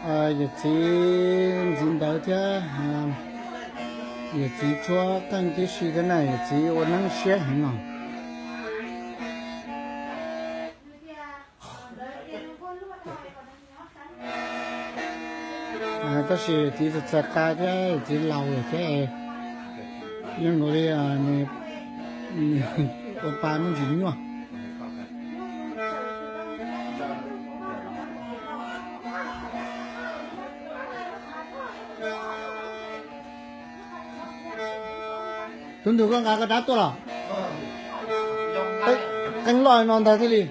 Yawm txiv ntxiv ntawv thiab yawm txiv tshuab qeej tib si thiab na, yawm txiv ua neeb siab heev os. Tab sis yawm txiv txawm txawm qa thiab yawm txiv laus lawm thiab, zoo nkaus li nws ua pa muaj ntsis nyuaj. Tub ntug koj nqa koj dab tuaj los? Qeej loj no ntag thiaj li.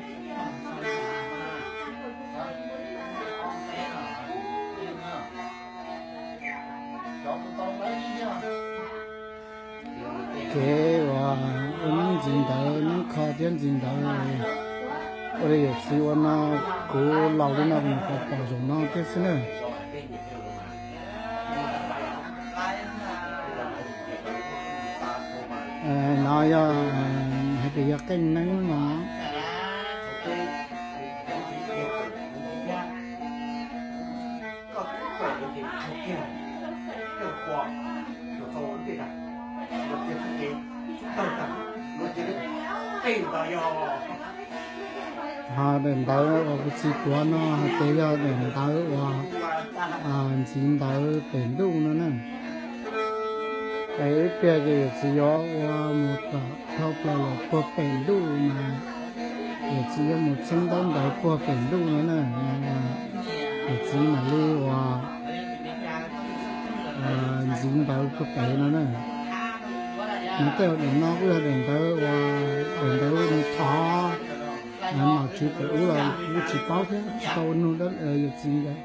Kev uas ua neeb ntxiv ntawv, neeb kho thiab ntxiv ntawv, ua li yawm txiv ua no, kuv laus li no kuv nyuam qhuav pom zaum no thiab xwb na. No yog hais tias yog qeej neeb no. Ho daim ntawv uas kuv txiv tuav no hais tias yog daim ntawv uas ntxiv ntawv pem ntuj no na. Es ib pliag ces yawm txiv yuav ua mus kom dhau plaws lawm puag pem ntuj mas yawm txiv yuav mus txheeb ntaub ntawv puag pem ntuj no na. Yawm txiv mam li uas ntxiv ntawv puag pem no na. Nws tej daim no kuj yog daim ntawv uas daim ntawv thov nom tswv pem ub los kuv tsis paub thiab tsis tau nug yawm txiv nkawd.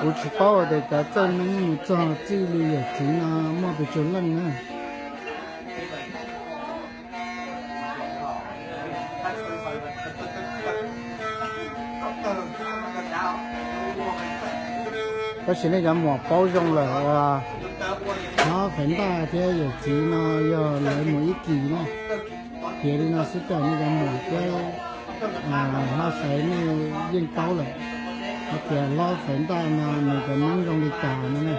Kuv tsis paub tias cov txawj neeb mus txog txij li yawm txiv no muaj pes tsawg leej na. Tab sis nej cov muam paub zoo lawm uas hlob Faiv Ntaj thiab yawm txiv no yog lawv mus ib kis na. Piav li no xwb ces nej cov muam thiab hlob Xaiv nej yeej paub lawm hais tias hlob Faiv Ntaj no nws cov neeb zoo li cas no na.